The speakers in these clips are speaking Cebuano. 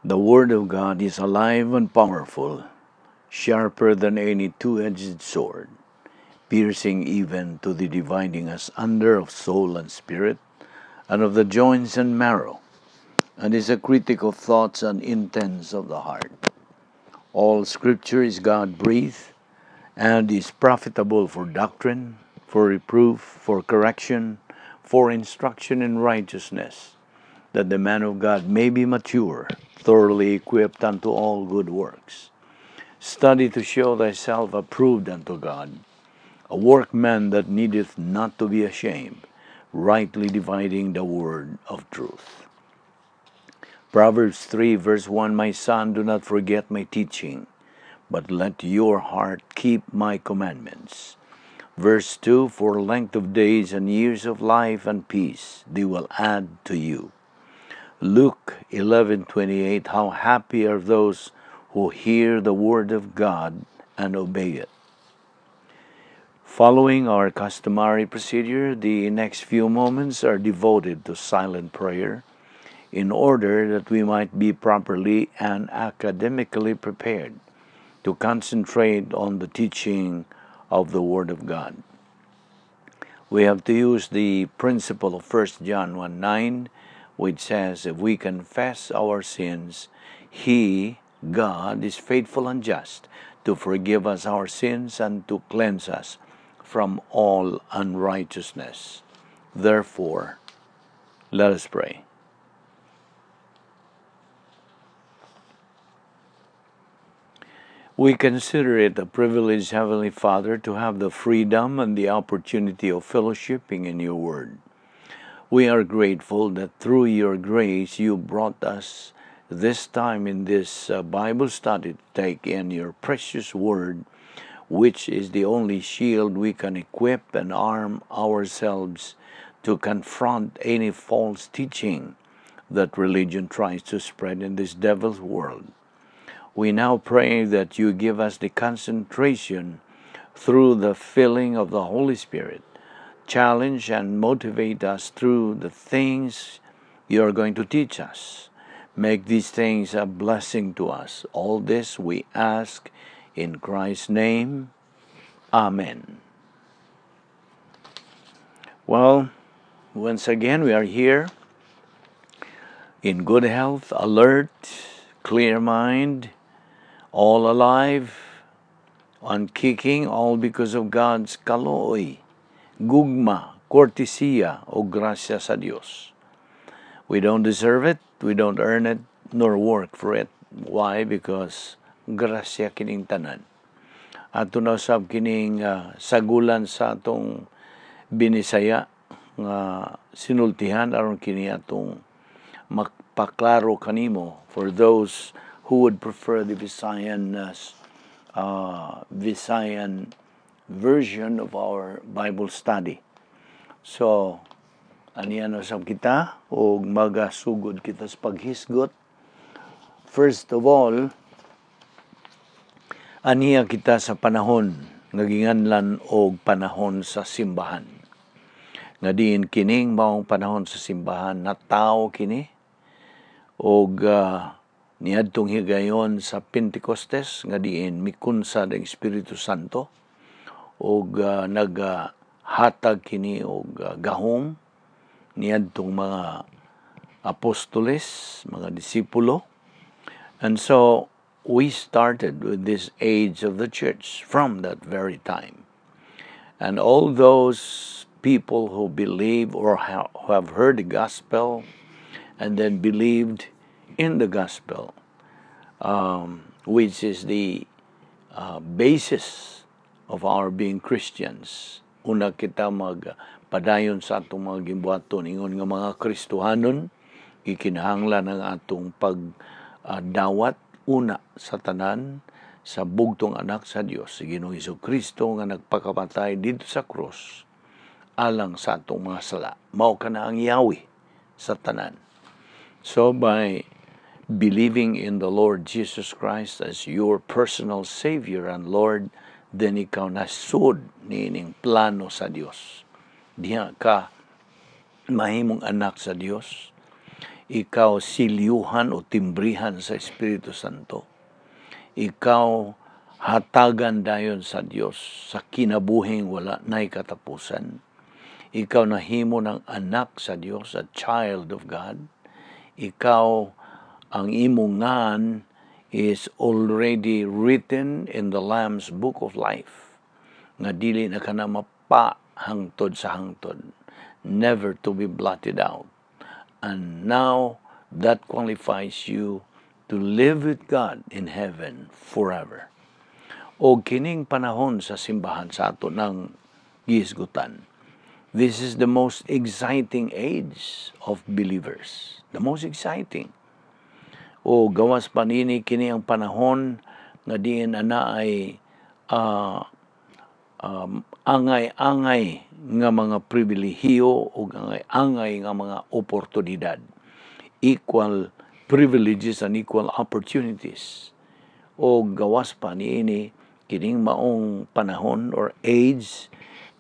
The Word of God is alive and powerful, sharper than any two-edged sword, piercing even to the dividing asunder of soul and spirit, and of the joints and marrow, and is a critic of thoughts and intents of the heart. All Scripture is God-breathed, and is profitable for doctrine, for reproof, for correction, for instruction in righteousness, that the man of God may be mature, thoroughly equipped unto all good works. Study to show thyself approved unto God, a workman that needeth not to be ashamed, rightly dividing the word of truth. Proverbs 3 verse 1, "My son, do not forget my teaching, but let your heart keep my commandments." Verse 2, "For length of days and years of life and peace they will add to you." Luke 11:28, "How happy are those who hear the word of God and obey it." Following our customary procedure, the next few moments are devoted to silent prayer in order that we might be properly and academically prepared to concentrate on the teaching of the Word of God. We have to use the principle of 1 John 1:9, which says, "If we confess our sins, He, God, is faithful and just to forgive us our sins and to cleanse us from all unrighteousness." Therefore, let us pray. We consider it a privilege, Heavenly Father, to have the freedom and the opportunity of fellowshipping in your Word. We are grateful that through your grace you brought us this time in this Bible study to take in your precious Word, which is the only shield we can equip and arm ourselves to confront any false teaching that religion tries to spread in this devil's world. We now pray that you give us the concentration through the filling of the Holy Spirit, challenge and motivate us through the things you are going to teach us. Make these things a blessing to us. All this we ask in Christ's name. Amen. Once again, we are here in good health, alert, clear mind, all alive, and kicking, all because of God's kalooy, gugma, kortesiya, o grasya sa Dios. We don't deserve it, we don't earn it, nor work for it. Why? Because grasya kining tanan. Ato na usab kining sagulan sa atong Binisaya nga sinultihan aron kini atong mapaklaro kanimo for those who would prefer the Visayan version of our Bible study. So, aniya na usab kita og magasugod kita sa paghisgot. First of all, aniya kita sa panahon nga ginganlan og panahon sa simbahan. Nga diin kining maong panahon sa simbahan, natawo kini og niadtong higayon sa Pentecostes nga diin mikunsad ang Espiritu Santo og naghatag kini og gahom niadtong mga apostoles, mga disipulo. And so we started with this age of the church from that very time. And all those people who believe or who have heard the gospel and then believed in the gospel, which is the basis of our being Christians. Una kita magpadayon sa atong mga gimbuhaton ingon nga mga Kristohanon, gikinahanglan ang atong pagdawat una sa tanan sa bugtong anak sa Dios, si Ginoong Hesukristo nga nagpakamatay didto sa krus alang sa atong mga sala. Mao kana ang yawi sa tanan. So by believing in the Lord Jesus Christ as your personal Savior and Lord, then ikaw nasud niining plano sa Dios. Diha ka mahimong anak sa Dios. Ikaw silyuhan o timbrihan sa Espiritu Santo. Ikaw hatagan dayon sa Dios sa kinabuhing wala nay katapusan. Ikaw nahimo ng anak sa Dios, a child of God. Ikaw, ang imong ngan is already written in the Lamb's Book of Life nga dili na kana mapa hangtod sa hangtod, never to be blotted out. And now that qualifies you to live with God in heaven forever. O kining panahon sa simbahan sa ato ng gihisgutan, this is the most exciting age of believers. The most exciting. O gawas pa nini, kini ang panahon nga diin ana ay angay-angay nga mga pribilehiyo o angay-angay nga mga oportunidad. Equal privileges and equal opportunities. O gawas pa niini, kining maong panahon or age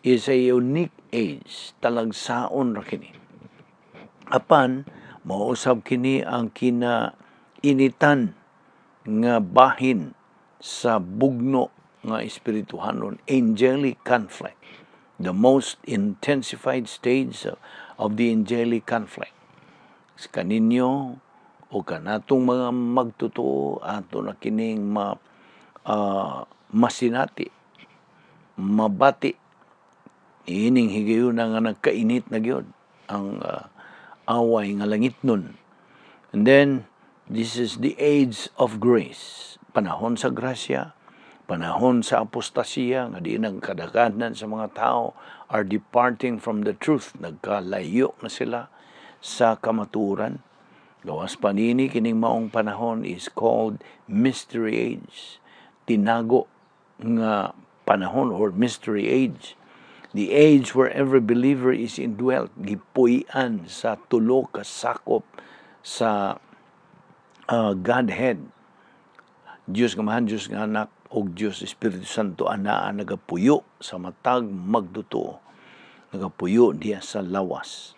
is a unique age. Talagsaon ra kini. Apan mausab kini ang kina initan nga bahin sa bugno nga espirituhanon, angelic conflict, the most intensified stage of the angelic conflict. Kaninyo o kanatong mga magtotoo, ato na kining masinati, mabati ining higayuna nga nagkainit na gyud ang away nga langit nun. And then this is the age of grace, panahon sa grasya, panahon sa apostasiya nga diin ang kadaghanan sa mga tao are departing from the truth, nagkalayo na sila sa kamatuoran. Gawas pa nini, kining maong panahon is called mystery age, tinago nga panahon or mystery age, the age where every believer is indwelt, gipuy-an sa tulo ka sakop sa Godhead. Diyos nga Amahan, Diyos nga Anak, ug Diyos Espiritu Santo anaa nagapuyo sa matag magtotoo. Nagapuyo diya sa lawas.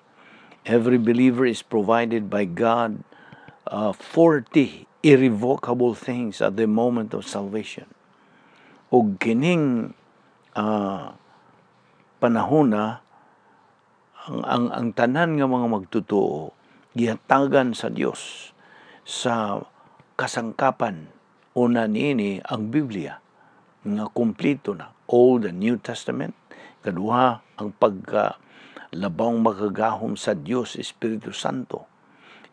Every believer is provided by God 40 irrevocable things at the moment of salvation. Ug kining panahon na ang tanan nga mga magtotoo gihatagan sa Dios sa kasangkapan. Una niini, ang Biblia nga kumpleto na, Old and New Testament. Kaduha, ang pagka labawng makagahom sa Dios Espiritu Santo.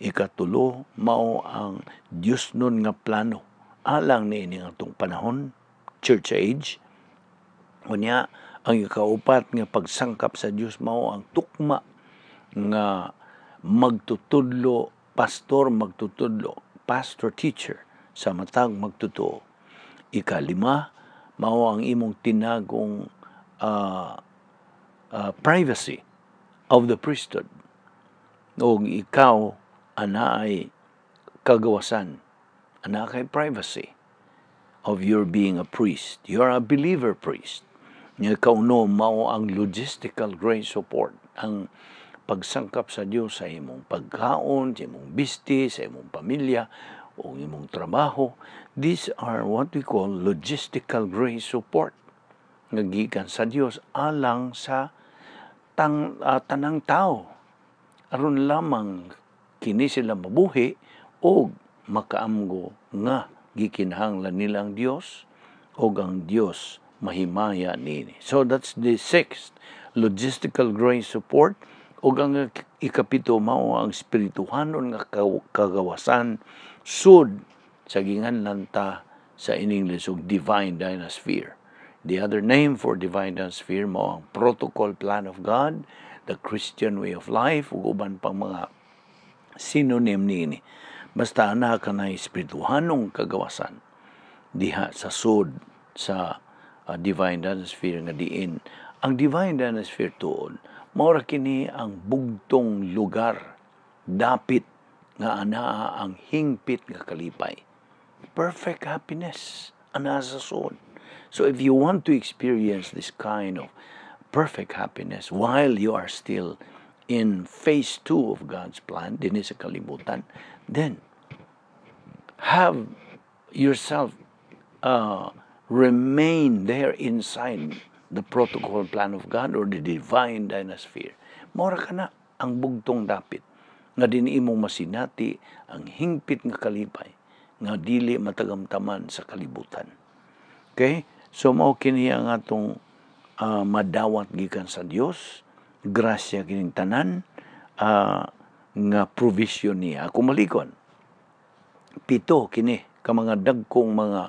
Ikatulo, mao ang Dios nun nga plano alang niini atong panahon, church age. Unya, ang ikaupat nga pagsangkap sa Dios mao ang tukma nga magtutudlo, pastor magtutudlo, pastor teacher sa matag magtotoo. Ikalima, mao ang imong tinagong privacy of the priesthood. O ikaw anaay kagawasan, ana kay privacy of your being a priest. You're a believer priest. Nga kauno, mao ang logistical grace support, ang pagsangkap sa Dios sa imong pagkaon, sa imong bisti, sa imong pamilya, o imong trabaho. These are what we call logistical grace support nga gikan sa Dios alang sa tanang tao aron lamang kini sila mabuhi og makaamgo nga gikinahanglan nila ang Dios og ang Dios mahimaya nini. So that's the sixth, logistical grace support. Ug ang ikapito mao ang espirituhanon nga kagawasan sud sa ginganlan ta sa in English og divine dynasphere. The other name for divine dynasphere mao ang protocol plan of God, the Christian way of life, ug uban pang mga synonym niini. Basta ana ka na espirituhanong kagawasan diha sa sud sa divine dynasphere, nga diin ang divine dynasphere tuod mao ra kini ang bugtong lugar dapit nga anaa ang hingpit nga kalipay, perfect happiness ana sa sud. So if you want to experience this kind of perfect happiness while you are still in phase 2 of God's plan dinhi sa kalibutan, then have yourself remain there inside the protocol plan of God or the divine dynasphere. Mora ka na ang bugtong dapit nga din imong masinati ang hingpit nga kalipay nga dili matagamtaman sa kalibutan. Okay? So mao kini ang atong madawat gikan sa Dios, grasya kining tanan nga provision niya. Ako malikon. Pito kini ka mga dagkong mga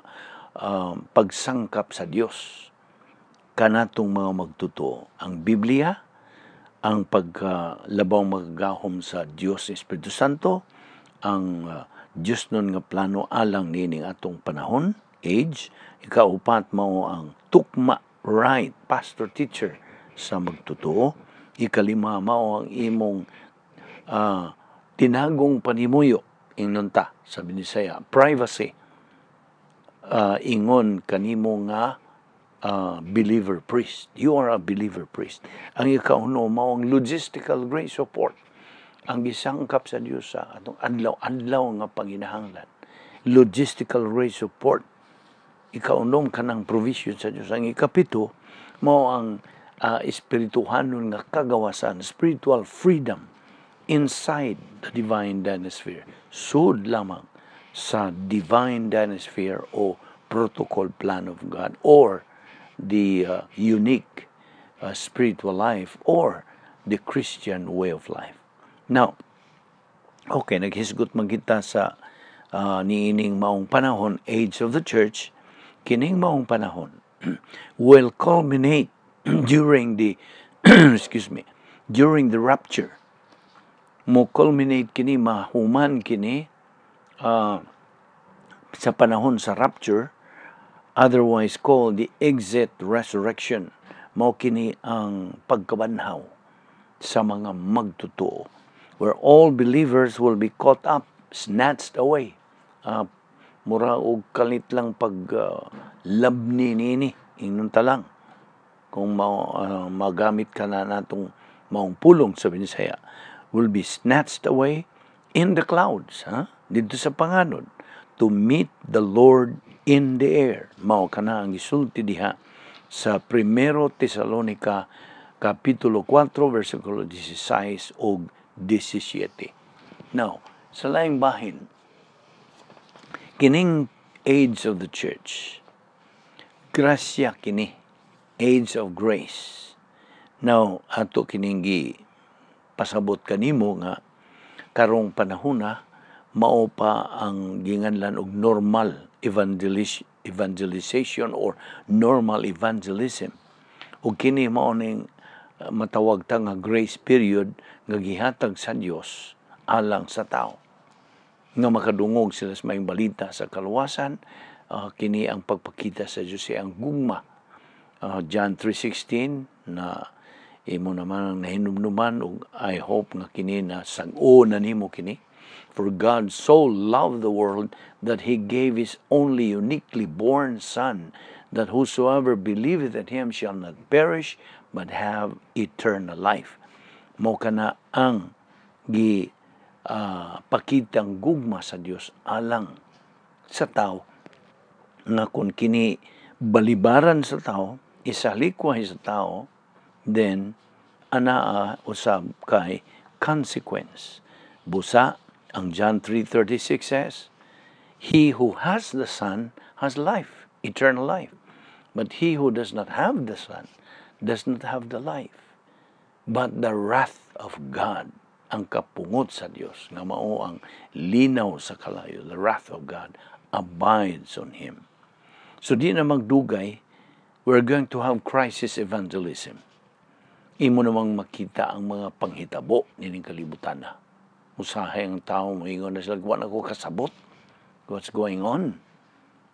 pagsangkap sa Dios kanatong mga magtotoo. Ang Biblia, ang pagkalabaw magagahom sa Dios Espiritu Santo, ang Dios nun nga plano alang niining atong panahon, age, ikaupat mao ang tukma, right pastor teacher sa magtotoo, ikalima mao ang imong tinagong panimuyo, ingnon ta sa Binisaya, privacy, ingon kanimo nga believer priest. You are a believer priest. Ang ikauno mao ang logistical grace support. Ang gisangkap sa Dios sa atong adlaw-adlaw nga panginahanglan. Logistical grace support. Ikaunom kanang provision sa Dios. Ang ikapito mao ang espirituhanon nga kagawasan, spiritual freedom inside the divine dynasphere. Sud lamang sa divine dynasphere o protocol plan of God or the unique spiritual life or the Christian way of life. Now, okay, naghisgot man kita sa niining maong panahon, age of the church, kining maong panahon will culminate during the excuse me, during the rapture. Mo culminate kini, mahuman kini sa panahon sa rapture, otherwise called the exit resurrection. Mao kini ang pagkabanhaw sa mga magtotoo, where all believers will be caught up, snatched away. Mura og kalit lang pag labni nini, ingnon ta lang. Kung magamit ka na natong maong pulong sa Binisaya, will be snatched away in the clouds, ha? Dito sa panganod, to meet the Lord in the air. Mao kana ang gisulti diha sa Primero Tesalonica Kapitulo 4 versikulo 16 ug 17. Now, sa laing bahin, kining age of the church, grasya kini, age of grace. Now, ato kining gi pasabot kanimo nga karong panahona mao pa ang ginganlan og normal evangelization or normal evangelism. Ug kini mao ning matawag ta nga grace period nga gihatag sa Dios alang sa tao nga makadungog sila sa maayong balita sa kaluwasan. Kini ang pagpakita sa Dios ang gugma. John 3:16 na imo naman ang nahinumnuman ug I hope nga kini na sag-o na nimo kini. For God so loved the world that he gave his only uniquely born Son, that whosoever believeth in him shall not perish but have eternal life. Mo kana ang gi pakitang gugma sa Dios alang sa tao nga kung kini balibaran sa tao, isalikway sa tao, then anaa usab kay consequence. Busa ang John 3:36 says, "He who has the Son has life, eternal life. But he who does not have the Son does not have the life. But the wrath of God," ang kapungot sa Dios, nga mao ang linaw sa kalayo, the wrath of God abides on him. So di na magdugay, we're going to have crisis evangelism. Imo namang makita ang mga panghitabo nining kalibutan na. Usahay ang tao, moingon na sila, "Wa na ko kasabot. What's going on?"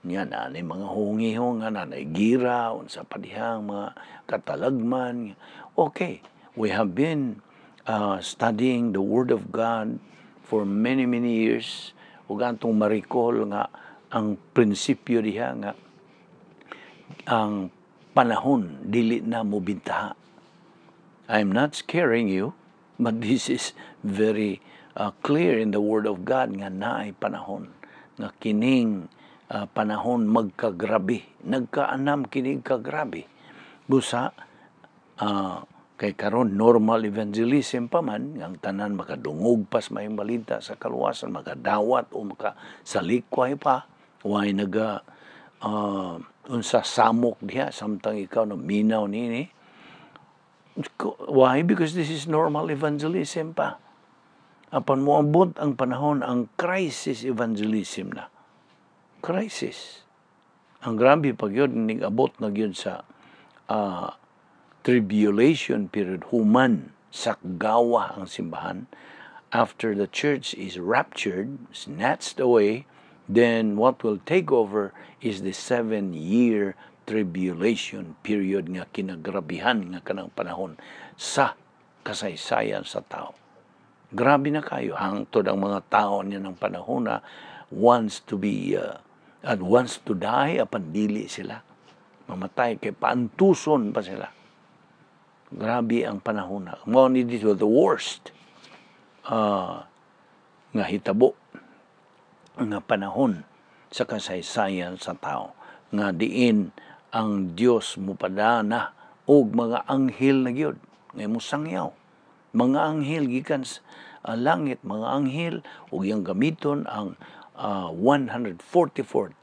Niya na, ni mga hungihong, nga na, gira, unsa pa dihang mga katalagman. Okay, we have been studying the Word of God for many, many years. Ug atong ma-recall nga ang prinsipyo diha nga ang panahon dili na mo bintaha. I'm not scaring you. But this is very clear in the Word of God nga naay panahon nga kining panahon magkagrabe, nagkaanam kini kagrabe. Busa kay karon normal evangelism pa man, ang tanan makadungog pas maayong balita sa kaluwasan, makadawat o makasalikway pa, way naga unsa samok diha samtang ikaw no minaw nini. Why? Because this is normal evangelism pa. Apan moabot ang panahon, ang crisis evangelism na. Crisis. Ang grabe pag yun, ning-abot na yun sa tribulation period, human sakgawa ang simbahan. After the church is raptured, snatched away, then what will take over is the 7-year tribulation period nga kinagrabihan nga kanang panahon sa kasaysayan sa tao. Grabe na kayo. Hangtod ang mga tao niya ng panahon na wants to be and wants to die, apan dili sila mamatay kay paantuson pa sila. Grabe ang panahon na. Mao ni dito the worst nga hitabo nga panahon sa kasaysayan sa tao nga diin ang Dios mupadana og mga anghel na gyud nga mosangyaw, mga anghel gikan sa langit, mga anghel, ug iyang gamiton ang 144,000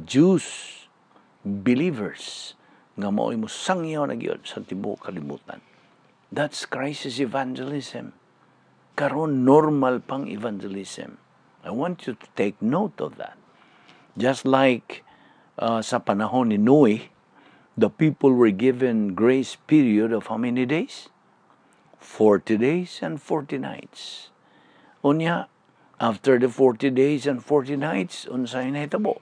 Jews believers nga mao'y mosangyaw na gyud sa tibuok kalibutan. That's crisis evangelism. Karon normal pang evangelism. I want you to take note of that. Just like sa panahon ni Noe, the people were given grace period of how many days? 40 days and 40 nights. Unya, after the 40 days and 40 nights, unsay nahitabo?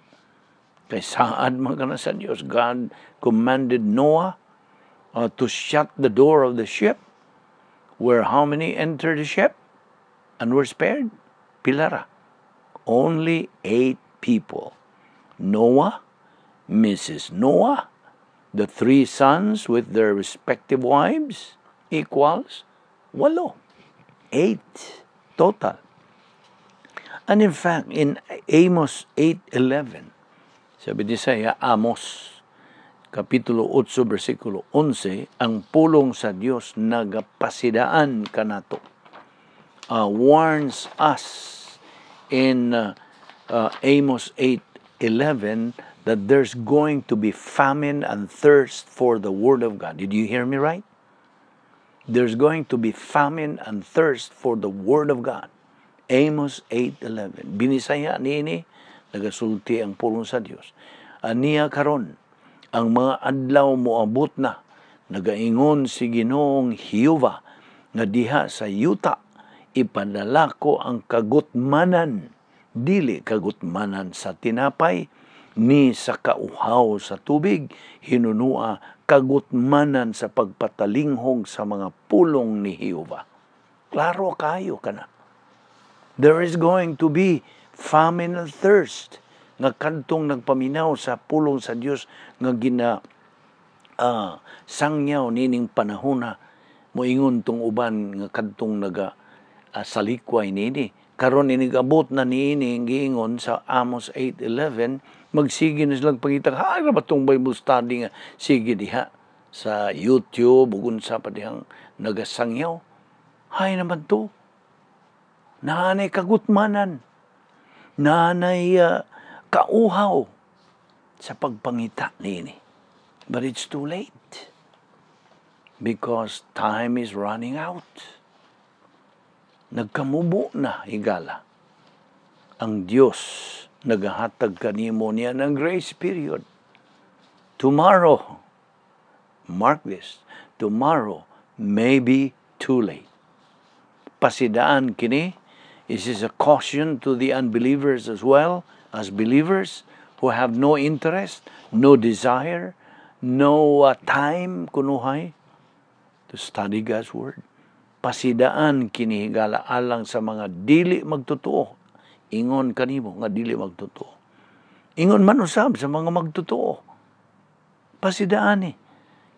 Kay saad man kana sa Dios. God commanded Noah to shut the door of the ship, where how many entered the ship and were spared? Pila ra. Only eight people. Noah, Mrs. Noah, the three sons with their respective wives, equals walo. Eight total. And in fact, in Amos 8:11, sabi di saya, Amos, Kapitulo 8, versikulo 11, ang pulong sa Dios nagapasidaan kanato. Warns us in Amos 8:11 that there's going to be famine and thirst for the word of God. Did you hear me right? There's going to be famine and thirst for the word of God. Amos 8:11. Binisaya niini, nagasulti ang pulong sa Dios. Aniya karon, ang mga adlaw moabot na, nagaingon si Ginoong Jehova, nga diha sa yuta ipadala ko ang kagutmanan, dili kagutmanan sa tinapay ni sa kauhaw sa tubig, hinunua kagutmanan sa pagpatalinghog sa mga pulong ni Jehova. Klaro kayo kana. There is going to be famine and thirst nga kadtong nagpaminaw sa pulong sa Dios nga gina sangyaw nining panahona. Moingon tong uban nga kadtong naga salikway niini karon, inigabot na niini giingon sa Amos 8:11, magsige na silang pangita, ha ra ba tong Bible study nga sige diha sa YouTube ug unsa pa dihang nagasangyaw? Hay naman to, naanay kagutmanan, naanay kauhaw sa pagpangita niini. But it's too late because time is running out. Nagkamubo na, higala. Ang Dios nagahatag kanimo niya ng grace period. Tomorrow, mark this, tomorrow may be too late. Pasidaan kini. This is a caution to the unbelievers as well as believers who have no interest, no desire, no time kunuhay to study God's Word. Pasidaan kini, higala, alang sa mga dili magtotoo. Ingon kanimo nga dili magtotoo. Ingon man usab sa mga magtotoo. Pasidaan ni.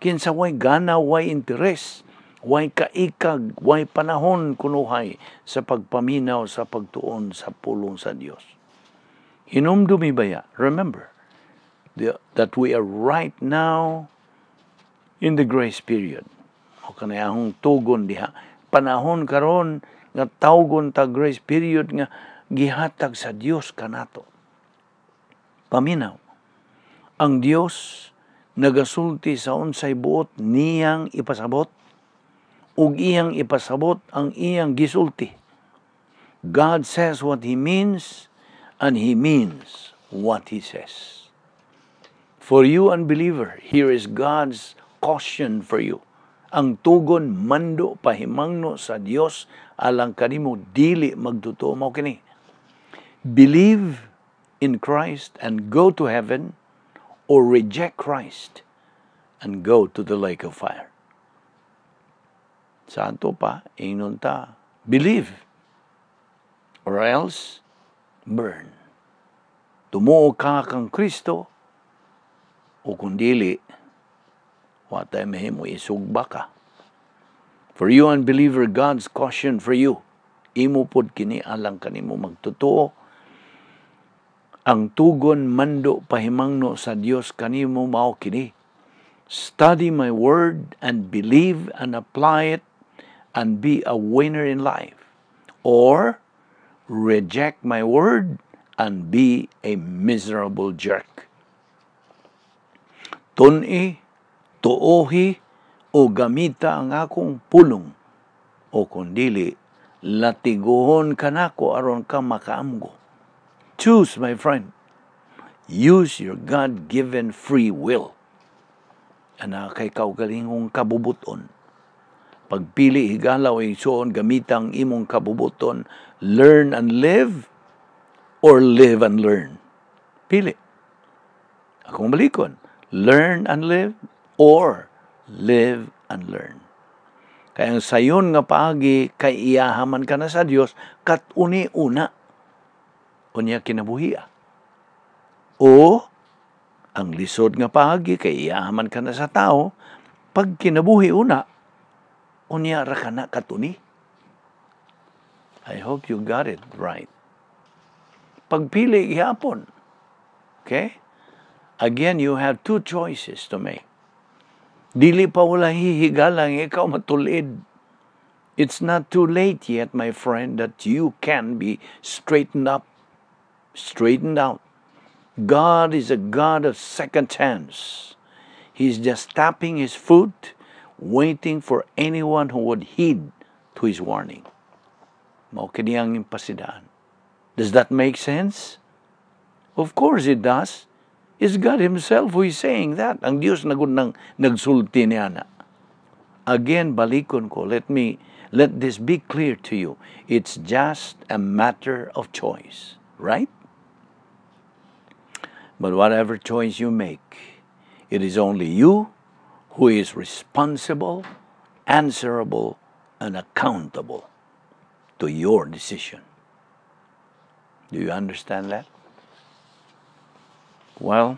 Kinsa way gana, way interest, Way kaikag, way panahon kunuhay sa pagpaminaw sa pagtuon sa pulong sa Dios. Hinumdumi baya, remember that we are right now in the grace period. O kanay ahong tugon diha. Panahon karon nga tawgon ta grace period nga gihatag sa Dios kanato. Paminaw. Ang Dios nagasulti sa unsay buot niyang ipasabot ug iyang ipasabot ang iyang gisulti. God says what He means, and He means what He says. For you, unbeliever, here is God's caution for you. Ang tugon, mando, pahimangno sa Dios alang kanimo dili magtotoo mao kini. Believe in Christ and go to heaven, or reject Christ and go to the lake of fire. Sa ato pa, ingnon ta, believe or else burn. Tumuo ka kang Kristo o kung dili, wa tay mahimo, isugba ka. For you, unbeliever, God's caution for you. Imo pod kini alang kanimo magtotoo. Ang tugon, mando, pahimangno sa Dios kanimo mao kini. Study my word and believe and apply it and be a winner in life. Or reject my word and be a miserable jerk. Tun-i, tuohi, o gamita ang akong pulong, o kung dili, latiguhon kanako aron ka makaamgo. Choose, my friend. Use your God-given free will. Ana kay kaugalingong kabubuton. Pagpili, higala o igsoon, gamitang imong kabubuton, learn and live or live and learn. Pili. Akong balikon, learn and live or live and learn. Kaya ang sayon nga paagi kay iyahaman ka na sa Dios kat uni-una unya kinabuhia. O ang lisod nga paagi kay iyahaman ka na sa tao pag kinabuhi una unya ra ka na katuni. I hope you got it right. Pagpili gihapon. Okay? Again, you have two choices to make. Dili pa wala hihigalang ikaw matulid. It's not too late yet, my friend, that you can be straightened up, straightened out. God is a God of second chance. He's just tapping his foot, waiting for anyone who would heed to his warning. Mao kini ang impasidaan. Does that make sense? Of course it does. It's God Himself who is saying that. Ang Diyos na gud nang nagsulti niya na. Again, balikon ko. Let this be clear to you. It's just a matter of choice, right? But whatever choice you make, it is only you who is responsible, answerable, and accountable to your decision. Do you understand that? Well,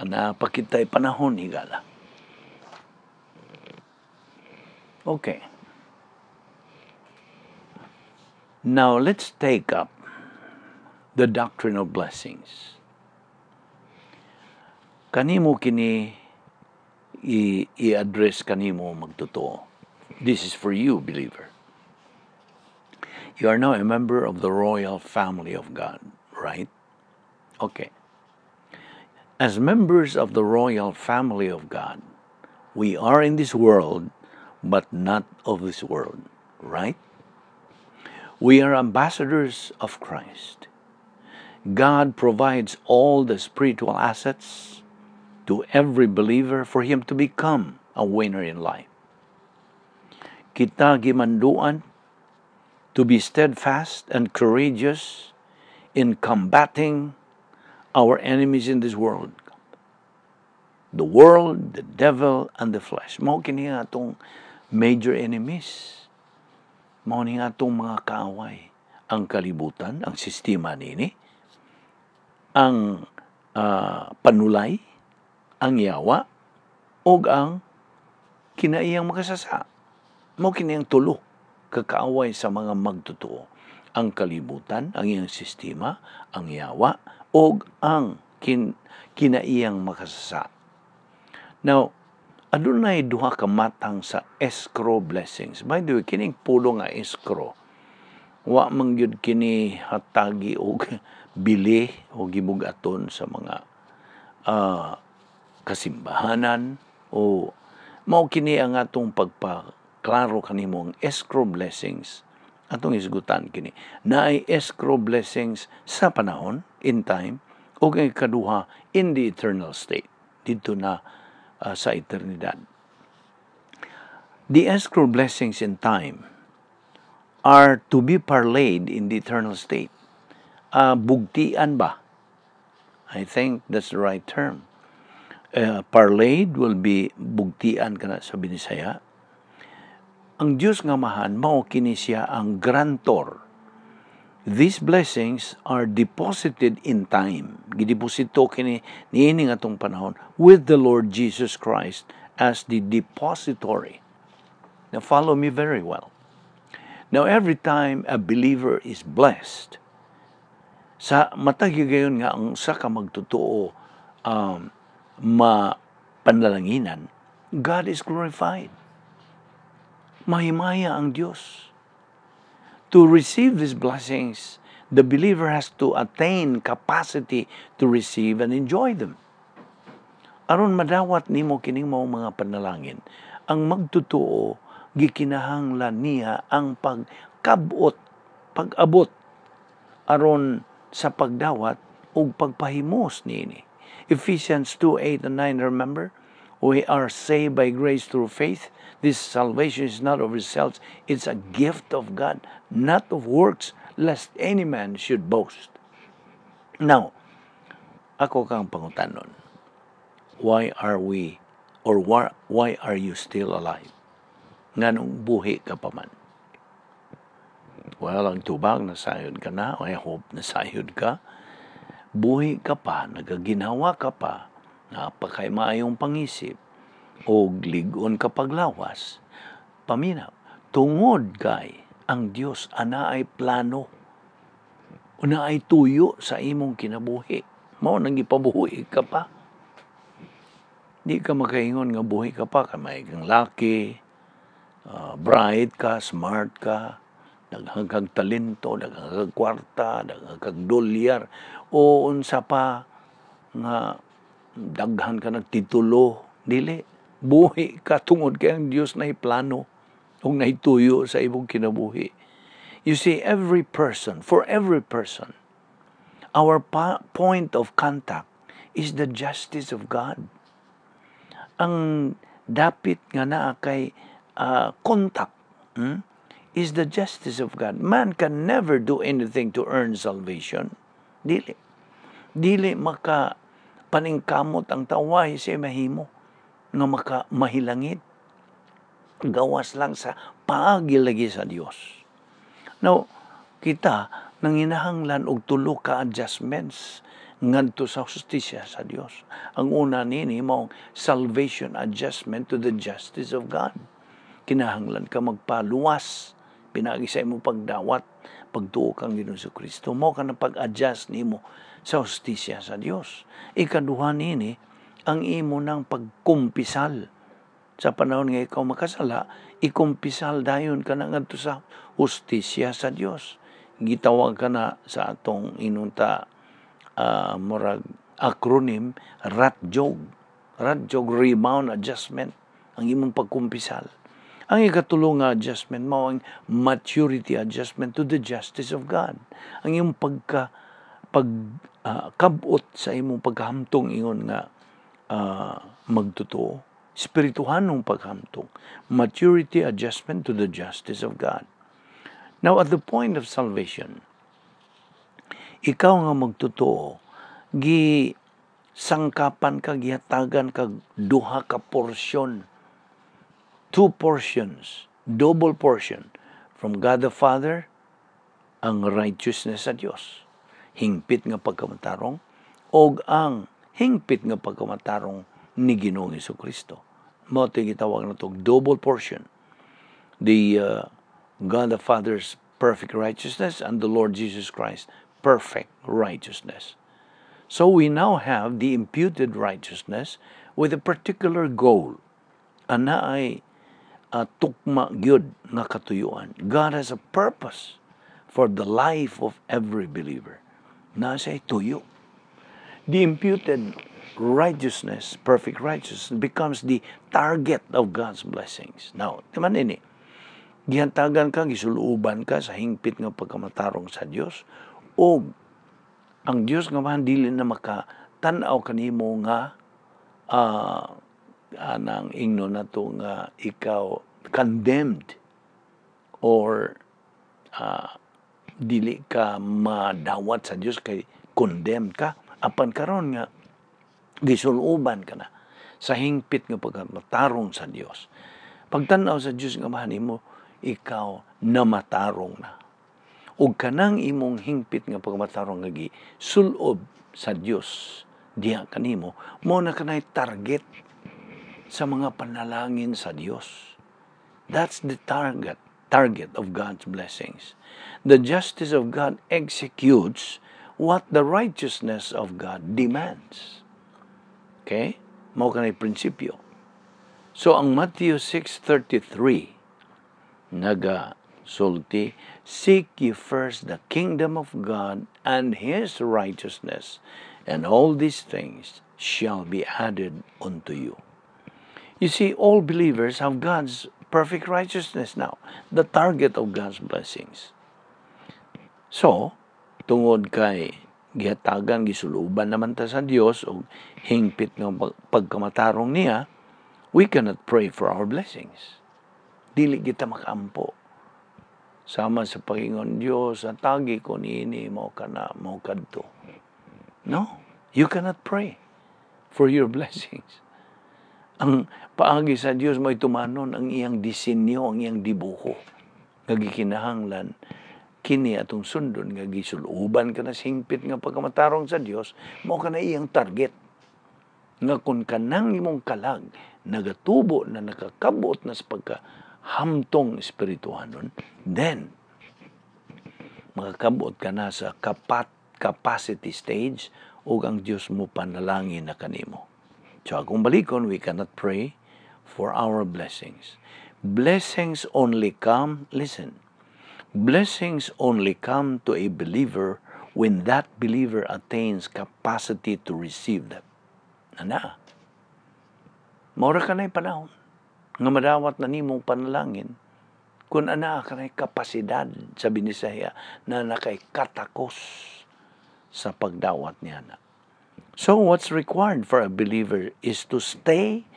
ana pa kita'y panahon, higala. Okay. Now, let's take up the doctrine of blessings. Kanimo kini i-address kanimo magtotoo. This is for you, believer. You are now a member of the royal family of God, right? Okay. As members of the royal family of God, we are in this world, but not of this world, right? We are ambassadors of Christ. God provides all the spiritual assets to every believer for him to become a winner in life. Kita gimanduan to be steadfast and courageous in combating our enemies in this world. The world, the devil, and the flesh. Mao kini nga atong major enemies. Mao ni nga atong mga kaaway. Ang kalibutan, ang sistema nini, ang panulay, ang yawa, ug ang Kinaiyang makasasa. Mao kini ang tulo kakaaway sa mga magtotoo: ang kalibutan, ang iyang sistema, ang yawa, og ang kinaiyang makasasa. Now, adunay duha ka matang sa escrow blessings. By the way, kining pulong nga escrow, wa man gyud kini hatagi og bili o gibugaton sa mga kasimbahanan o mao kini ang atong pagpaklaro kanimo. Ang escrow blessings, atong isgutan kini, naay escrow blessings sa panahon, in time, o kay kaduha, in the eternal state, dito na sa eternidad. The escrow blessings in time are to be parlayed in the eternal state. Bugtian ba? I think that's the right term. Parlayed will be bugtian kana sa Binisaya. Ang Dios nga Amahan, mao kini siya ang grantor. These blessings are deposited in time. Gideposito kini niini nga atong panahon with the Lord Jesus Christ as the depository. Now follow me very well. Now, every time a believer is blessed, sa matag higayon nga ang usa ka magtotoo mapanalanginan, God is glorified. Mahimaya ang Dios. To receive these blessings, the believer has to attain capacity to receive and enjoy them. Aron madawat nimo kining mao mga panalangin, ang magtotoo gikinahanglan niya ang pagkabot, pag-abot aron sa pagdawat ug pagpahimos niini. Ephesians 2:8 and 9, remember? We are saved by grace through faith. This salvation is not of ourselves, it's a gift of God, not of works, lest any man should boast. Now, ako kang pangutanon, why are we, or why are you still alive? Nganong buhi ka pa man? Well, ang tubag, nasayod ka na. I hope nasayod ka. Buhi ka pa, nagaginhawa ka pa, napakay maayong pangisip, o ligon ka paglawas, paminaw, tungod kay ang Dios anaay plano, naay tuyo sa imong kinabuhi. Mao nang gipabuhi ka pa. Di ka makaingon nga buhi ka pa, kay may kang laki, bright ka, smart ka, daghan kag talento, daghan kag kwarta, daghan kag dolyar, o unsa pa nga daghan ka nagtitulo. Dili. Buhi ka tungod kay ang Dios naay plano ug naituyo sa imong kinabuhi. You see, every person, for every person, our point of contact is the justice of God. Ang dapit nga naa kay contact is the justice of God. Man can never do anything to earn salvation. Dili. Dili maka paningkamot ang tao, siya mahimo nga maka mahilangit. Gawas lang sa paagi lagi sa Dios. Now, kita nanginahanglan og tulo ka adjustments ngadto sa hustisya sa Dios. Ang una nini mao salvation adjustment to the justice of God. Kinahanglan ka magpaluwas pinaagi sa imong pagdawat, pagtuo kang Ginoong Kristo, mo ka na pag-adjust nimo sa hustisya sa Dios. Ikaduha nini, ang imo nang pagkumpisal. Sa panahon nga ikaw makasala, ikumpisal dayon ka na ngadto sa hustisya sa Dios. Gitawag ka na sa atong inunta murag acronym RATJOG. RATJOG, rebound adjustment, ang imong pagkumpisal. Ang ikatulo nga adjustment mao ang maturity adjustment to the justice of God. Ang imong pagka pag kabot sa imong pagkahamtong ingon nga magtotoo, espirituhanong paghamtong, maturity adjustment to the justice of God. Now, at the point of salvation, ikaw nga magtotoo, gi sangkapan ka, gihatagan ka duha ka porsyon, two portions, double portion from God the Father, ang righteousness sa Dios, hingpit nga pagkamatarong, og ang hingpit nga pagkamatarong ni Ginoong Kristo. Mao gitawag nato double portion. The God the Father's perfect righteousness and the Lord Jesus Christ perfect righteousness. So we now have the imputed righteousness with a particular goal. Ana ay tukma gyud nga katuyuan. God has a purpose for the life of every believer. Naa siya'y tuyo. The imputed righteousness, perfect righteousness, becomes the target of God's blessings. Now, timan ini, gihantagan ka, gisuluban ka sa hingpit nga pagkamatarong sa Dios, o ang Dios nga man dili na makatan-aw kanimo nga anang ingno nato nga ikaw condemned or dili ka madawat sa Dios kay condemned ka. Apan karon nga gisuluban ka na sa hingpit nga pagkamatarong sa Dios, pagtan-aw sa Dios nga Amahan nimo, ikaw namatarong na, ug kanang imong hingpit nga pagkamatarong nga gisulob sa Dios diha kanimo, mao na kanay target sa mga panalangin sa Dios. That's the target of God's blessings. The justice of God executes what the righteousness of God demands. Okay? Mao kanay prinsipyo. So ang Matthew 6:33 naga sulti, "Seek ye first the kingdom of God and His righteousness, and all these things shall be added unto you." You see, all believers have God's perfect righteousness now, the target of God's blessings. So, tungod kay gihatagan, gisuluban naman ta sa Dios og hingpit nga pagkamatarong niya, we cannot pray for our blessings. Dili kita makaampo. Sama sa Panginoon Dios, hatagi ko niini, mao kana, mao kadto. No, you cannot pray for your blessings. Ang paagi sa Dios may tumanon ang iyang disenyo, ang iyang dibuho. Nga gikinahanglan kini atong sundon nga gisuluban ka na sa hingpit nga pagkamatarong sa Dios, mao kana iyang target. Nga kung kanang imong kalag nagatubo na, nakakabot na sa pagkahamtong espirituhanon, then makakabot ka na sa capacity stage ug ang Dios mo panalangin na kanimo. So akong balikon, we cannot pray for our blessings. Blessings only come, listen, blessings only come to a believer when that believer attains capacity to receive them. Ana, mora ka na'y panahon nga madawat na nimong panalangin kung ana ka na'y kapasidad, sa Binisaya na nakay katakos sa pagdawat niya na. So what's required for a believer is to stay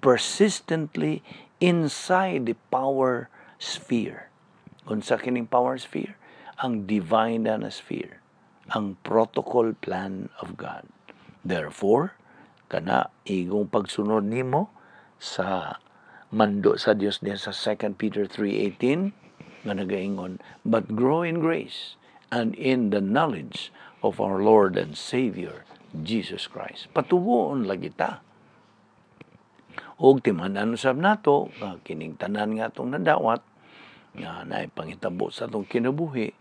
persistently inside the power sphere. Unsa kining power sphere? Ang divine na sphere, ang protocol plan of God. Therefore, kana igong pagsunod nimo sa mando sa Dios niya sa 2 Peter 3:18 nga nagaingon, "But grow in grace and in the knowledge of our Lord and Savior Jesus Christ." Patubuon lagi ta. Ug timan-an usab nato nga kining tanan nga atong nadawat nga naay pangitabo sa atong kinabuhi,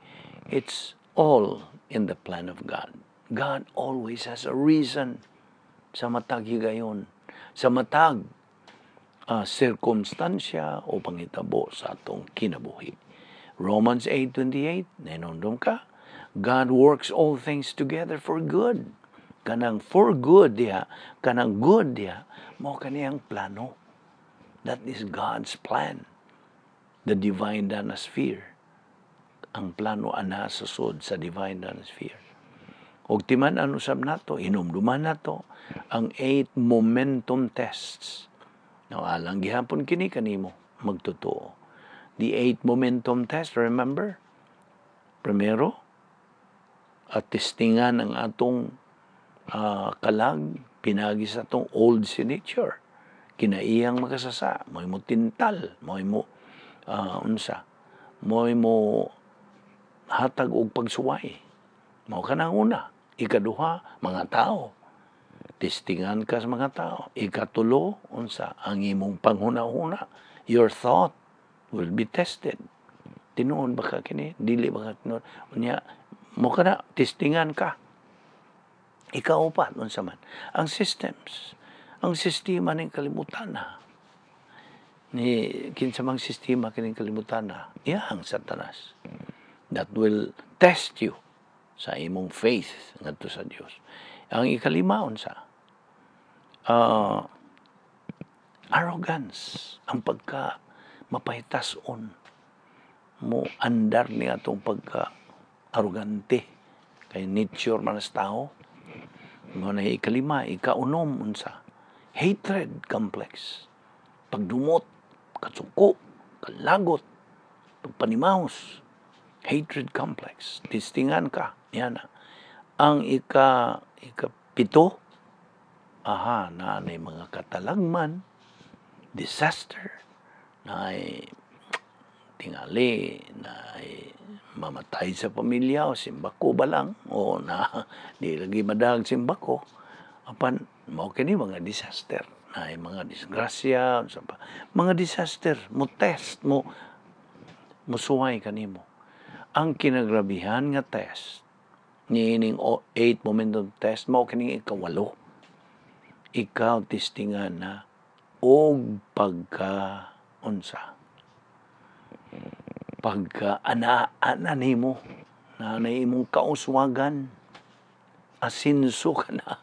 it's all in the plan of God. God always has a reason sa matag higayon, sa matag sirkumstansya o pangitabo sa atong kinabuhi. Romans 8:28, nahinumdom ka, God works all things together for good. Kanang for good diha, kanang good diha, mao kaniyang plano. That is God's plan. The divine sphere. Ang plano ana sa sud sa divine sphere. Og timan-an usab nato, hinumduman nato ang eight momentum tests. Now, alang gihapon kini kanimo magtotoo. The eight momentum test, remember? Primero, at testingan ang atong kalag pinagi sa atong old nature. Kinaiyang makasasa, mo'y mo tintal, mo'y mo unsa, mo'y mo hatag og pagsuway. Mao kanang una. Ikaduha, mga tao. Testingan ka sa mga tao. Ikatulo, unsa ang imong panghuna-huna. Your thought will be tested. Tinuod ba ka kini? Dili ba ka tinuod? Unya, mo kana testingan ka. Ikaupat, unsa man? Ang systems. Ang sistema ning kalibutan na. Ni kinsa mang sistema kining kalibutan na, iyang Satanas. That will test you sa imong faith ngadto sa Dios. Ang ikalima, unsa? Arrogance, ang pagka mapahitason mo, andar ni atong pagka arugante kay nature man sa tao. Mao na ikalima. Ikaunom, unsa? Hatred complex, pagdumot, kasuko, kalagot, pagpanimahos, hatred complex. Testingan ka yan. Ang ikapito, aha, na mga katalagman, disaster, na tingali na mamatay sa pamilya o simbako ba lang o na di lagi madag simbako, apan mao kini mga disaster na mga disgrasya sa mga disaster mo test mo, musuway kanimo. Ang kinagrabihan nga test niining eight momentum test mao kining ikawalo. Ikaw testingan na og pagka unsa, pagka ana-ana nimo na imong kauswagan, asinso ka na,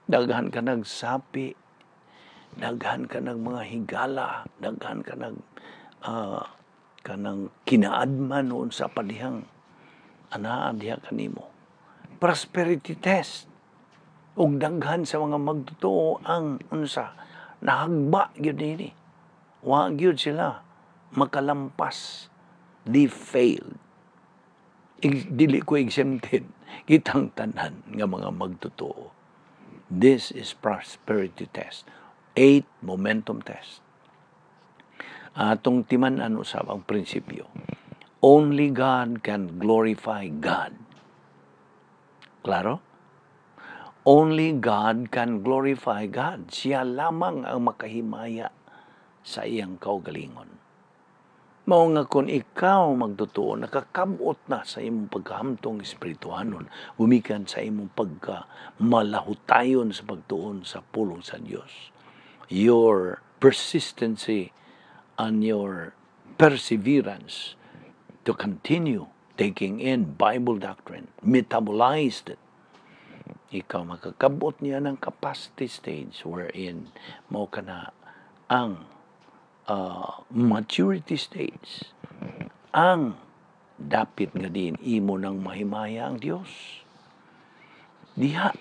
daghan ka nagsapi, daghan ka nag mga higala, daghan ka nag kanang kinaadman noon sa padihang anaa diha kanimo. Prosperity test. Ug daghan sa mga magtotoo ang unsa, nahagba gyud nini, wa gyud sila makalampas. They failed. Dili ko exempted, kitang tanan nga mga magtotoo. This is prosperity test, eight momentum test. Atong timan-an usab ang prinsipyo. Only God can glorify God. Klaro? Only God can glorify God. Siya lamang ang makahimaya sa iyang kaugalingon. Mao nga kung ikaw magtotoo, nakakabot na sa imong pagkahamtong espirituhanon, gumikan sa imong pagka malahutayon sa pagtuon sa pulong sa Dios. Your persistency and your perseverance to continue taking in Bible doctrine, metabolized it, ikaw makakabot niya ng capacity stage wherein mao ka na ang maturity stage, ang dapit nga din imo nang mahimaya ang Dios. Diha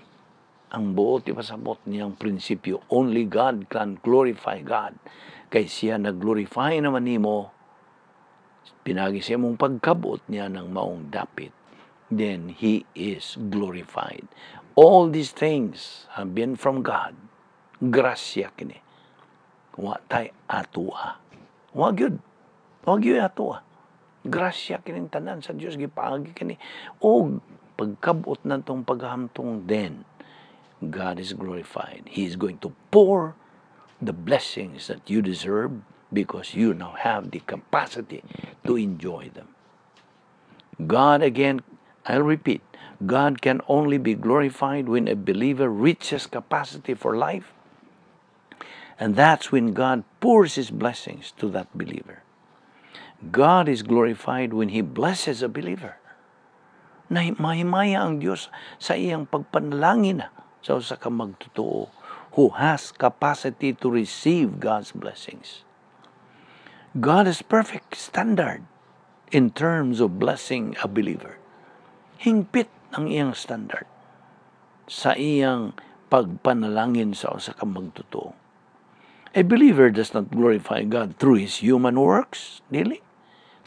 ang buot ipasabot niyang prinsipyo, only God can glorify God, kay siya nag-glorify naman nimo pinagi sa imong pagkabot niya ng maong dapit, then He is glorified. All these things have been from God. Grasya kini, wa tay atua, wa gyud, wa gyud atua. Grasya kining tanan sa Dios, gipaagi kini. Og pagkabot natong paghamtong, then God is glorified. He is going to pour the blessings that you deserve because you now have the capacity to enjoy them. God, again, I'll repeat, God can only be glorified when a believer reaches capacity for life. And that's when God pours His blessings to that believer. God is glorified when He blesses a believer. Na mahimaya ang Diyos sa iyang pagpanalangin na sa usa ka magtotoo who has capacity to receive God's blessings. God is perfect standard in terms of blessing a believer. Hingpit ang iyang standard sa iyang pagpanalangin sa usa ka magtotoo. A believer does not glorify God through his human works, dili?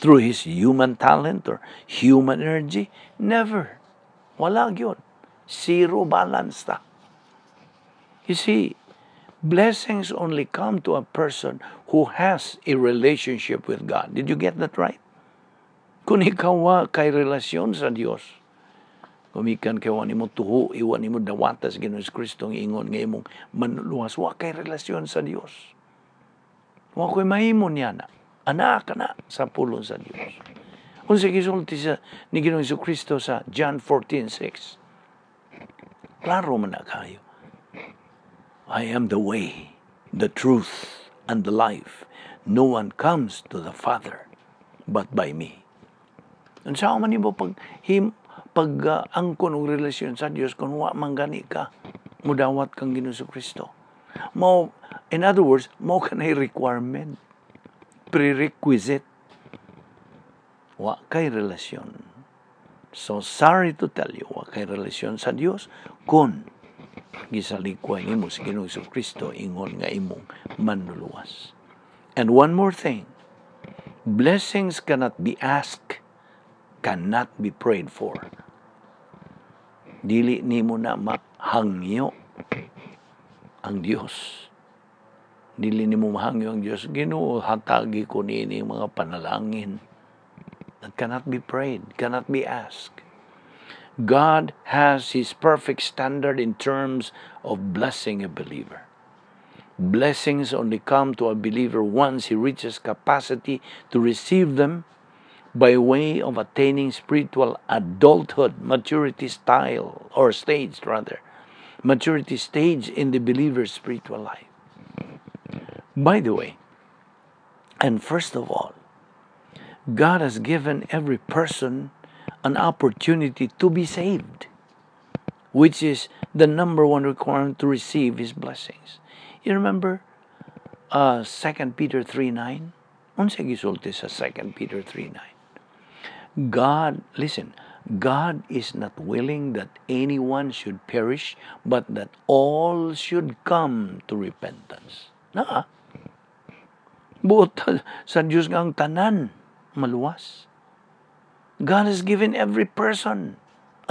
Through his human talent or human energy? Never. Wala gyud. Zero balance ta. You see, blessings only come to a person who has a relationship with God. Did you get that right? Kung ikaw wa kay relasyon sa Dios, Gumikan kay wa nimo tuho, wa nimo dawata sa Ginoong Kristo ang ingon nga imong manluluwas, wa kay relasyon sa Dios. Wa ko'y mahimo niya na. Anak ka na sa pulong sa Dios. Unsa gisulti sa ni Ginoong Kristo sa John 14:6? Klaro man na kayo. "I am the way, the truth, and the life. No one comes to the Father but by me." Unsa man nimo pag him pag angkon og relasyon sa Dios kung wa man gani ka mudawat kang Ginoong Kristo? Mo, in other words, mo kanay requirement, prerequisite. Wa kay relasyon. So sorry to tell you, wa kay relasyon sa Dios kung gisalikway nimo si Ginoong Kristo ingon nga imong manluluwas. And one more thing, blessings cannot be asked, cannot be prayed for. Dili nimo na mahangyo ang Dios. Dili nimo mahangyo ang Dios. "Ginoo, hatagi ko niini mga panalangin." That cannot be prayed, cannot be asked. God has His perfect standard in terms of blessing a believer. Blessings only come to a believer once he reaches capacity to receive them by way of attaining spiritual adulthood, maturity style, or stage rather, maturity stage in the believer's spiritual life. By the way, and first of all, God has given every person an opportunity to be saved, which is the number one requirement to receive His blessings. You remember 2 Peter 3:9? Unsa gisulti sa 2 Peter 3:9? God, listen, "God is not willing that anyone should perish, but that all should come to repentance." Na, buot sa Diyos nga ang tanan maluwas. God has given every person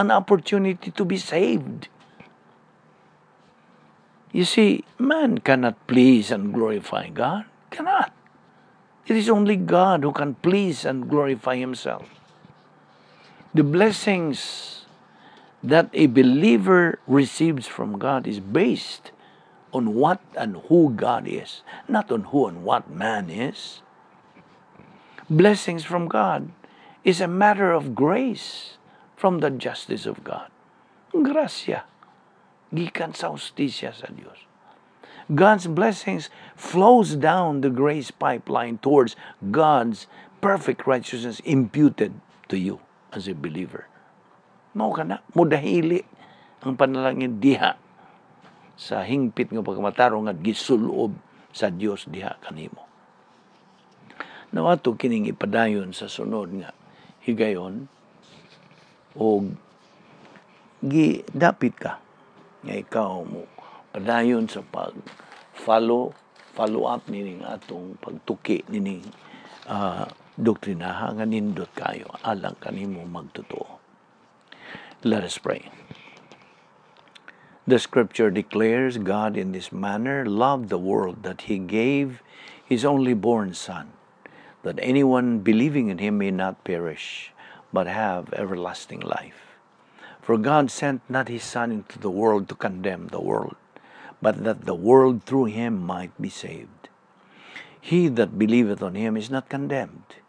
an opportunity to be saved. You see, man cannot please and glorify God. Cannot. It is only God who can please and glorify Himself. The blessings that a believer receives from God is based on what and who God is, not on who and what man is. Blessings from God is a matter of grace from the justice of God. Gracia. Gikan sa hustisya sa Dios. God's blessings flows down the grace pipeline towards God's perfect righteousness imputed to you as a believer. Mao kana, mudahili ang panalangin diha sa hingpit nga pagkamatarong nga gisulob sa Dios diha kanimo. Now ato kining ipadayon sa sunod nga higayon o gi dapit ka nga ikaw mo padayon sa pag follow up nining atong pagtuki nining doktrinaha nga nindot kayo alang kanimo magtotoo. Let us pray. The scripture declares, "God in this manner loved the world that he gave his only born Son, that anyone believing in him may not perish, but have everlasting life. For God sent not his Son into the world to condemn the world, but that the world through him might be saved. He that believeth on him is not condemned,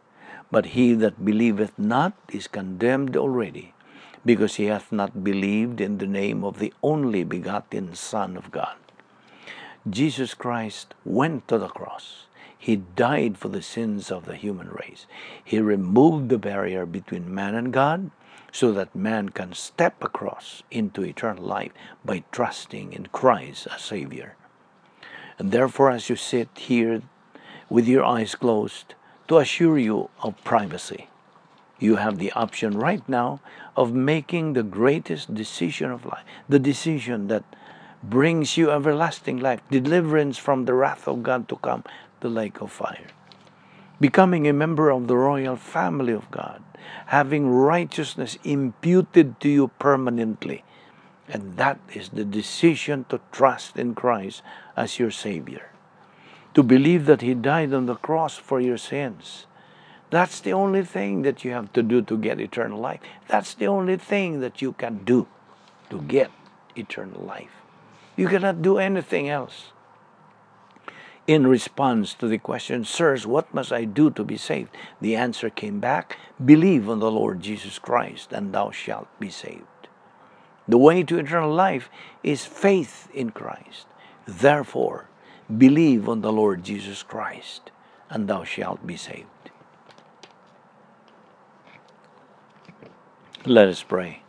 but he that believeth not is condemned already, because he hath not believed in the name of the only begotten Son of God." Jesus Christ went to the cross. He died for the sins of the human race. He removed the barrier between man and God so that man can step across into eternal life by trusting in Christ as Savior. And therefore, as you sit here with your eyes closed, to assure you of privacy, you have the option right now of making the greatest decision of life, the decision that brings you everlasting life, deliverance from the wrath of God to come, the lake of fire. Becoming a member of the royal family of God, having righteousness imputed to you permanently. And that is the decision to trust in Christ as your Savior. To believe that He died on the cross for your sins, That's the only thing that you have to do to get eternal life. That's the only thing that you can do to get eternal life. You cannot do anything else. In response to the question, "Sirs, what must I do to be saved?" the answer came back, "Believe on the Lord Jesus Christ, and thou shalt be saved." The way to eternal life is faith in Christ. Therefore, believe on the Lord Jesus Christ, and thou shalt be saved. Let us pray.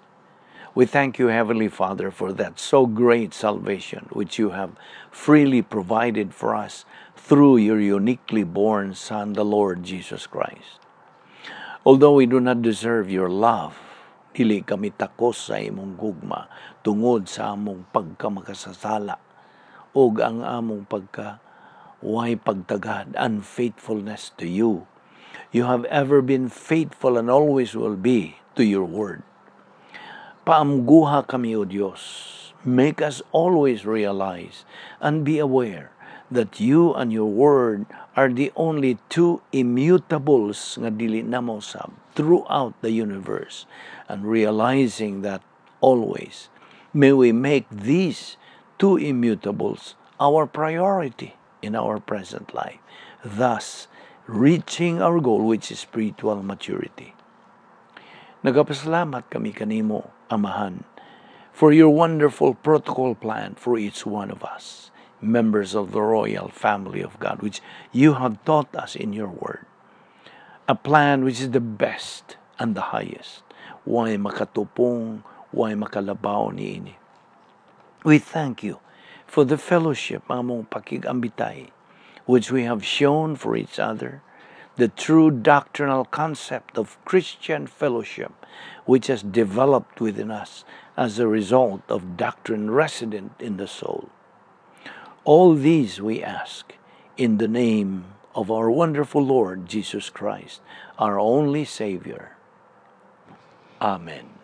We thank you, Heavenly Father, for that so great salvation which you have freely provided for us through your uniquely born Son, the Lord Jesus Christ. Although we do not deserve your love, dili kami takos sa imong gugma tungod sa among pagkamakasasala ug ang among pagka way pagtagad, unfaithfulness to you. You have ever been faithful and always will be to your word. Paamguha kami, O Dios. Make us always realize and be aware that you and your word are the only two immutables nga dili na mausab throughout the universe. And realizing that always, may we make these two immutables our priority in our present life, thus reaching our goal, which is spiritual maturity. Nagapasalamat kami kanimo, Amahan, for your wonderful protocol plan for each one of us, members of the royal family of God, which you have taught us in your word. A plan which is the best and the highest. Way makatupong, way makalabaw niini. We thank you for the fellowship among pakig-ambitay, which we have shown for each other, the true doctrinal concept of Christian fellowship, which has developed within us as a result of doctrine resident in the soul. All these we ask in the name of our wonderful Lord Jesus Christ, our only Savior. Amen.